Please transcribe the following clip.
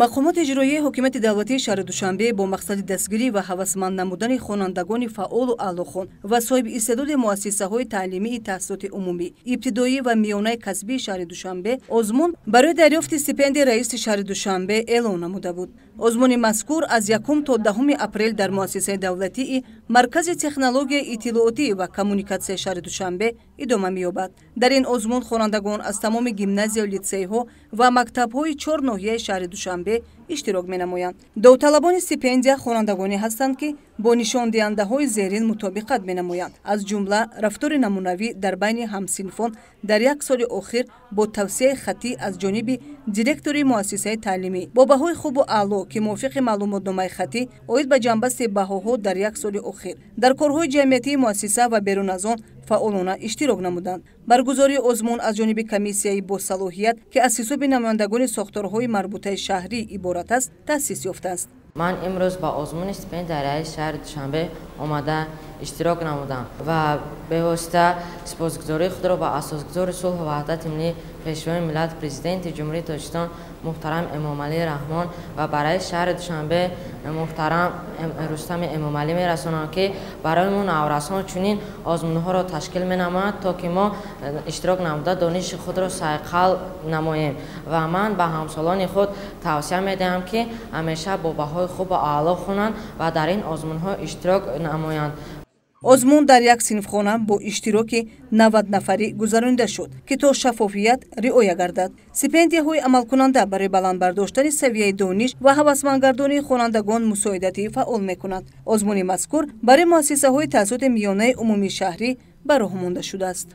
Мақомоти иҷроияи ҳокимияти давлатии шаҳри Душанбе бо мақсади дастгирӣ ва ҳавасманд намудани хонандагони фаъолу аълохон ва соҳиби истеъдоди муассисаҳои таълимии таҳсилоти умумӣ, ибтидоӣ ва миёнаи касбии шаҳри Душанбе озмун барои дарёфти стипендияи раиси шаҳри Душанбе эълон намуда буд. Озмуни мазкур аз 1 то 10 апрел дар муассисаи давлатии Маркази технологияи иттилоотӣ ва коммуникатсияи шаҳри Душанбе идома меёбад. Дар ин озмун хонандагон аз тамоми гимназияю литсейҳо ва мактабҳои 4 ноҳияи шаҳри Душанбе иштирок менамоянд. Довталабони стипендия хонандагоне ҳастанд, ки бо нишондиҳандаҳои зерин мутобиқат менамоянд, аз ҷумла рафтори намунавӣ дар байни ҳамсинфон дар як соли охир бо тавсияи хаттӣ аз ҷониби директори муассисаи таълимӣ, бо баҳои хубу аъло, ки мувофиқи маълумотномаи хаттӣ оид ба ҷамъбасти баҳоҳо дар як соли охир дар корҳои ҷамъиятии муассиса ва берун аз он фаъолона иштирок намуданд. Баргузории озмун аз ҷониби комиссияи босалоҳият, ки аз ҳисоби намояндагони сохторҳои марбутаи шаҳрӣ иборат аст, таъсис ёфтааст. Ман имрӯз ба озмуни стипендияи раиси шаҳри Душанбе омада иштирок намудам ва бевосита сипосгузории худро ба асосгузори сулҳу ваҳдати миллӣ, Пешвои миллат, Президенти Ҷумҳурии Тоҷикистон муҳтарам Эмомалӣ Раҳмон ва ба раиси шаҳри Душанбе муҳтарам Рустами Эмомалӣ мерасонам, ки барои мо наврасон чунин озмунҳоро ташкил менамояд, то ки мо иштирок намуда дониши худро сайқал намоем. Ва ман ба ҳамсолони худ тавсия медиҳам, ки ҳамеша бо баҳои хубу аъло хонанд ва дар ин озмунҳо иштирок намоянд. Озмун дар як синфхона бо иштироки 90 нафарӣ гузаронида шуд, ки то шаффофият риоя гардад. Стипендияҳои амалкунанда барои баланд бардоштани савияи дониш ва ҳавасмандгардонии хонандагон мусоидати фаъол мекунад. Озмуни мазкур барои муассисаҳои таҳсилоти миёнаи умумии шаҳрӣ ба роҳ монда шудааст.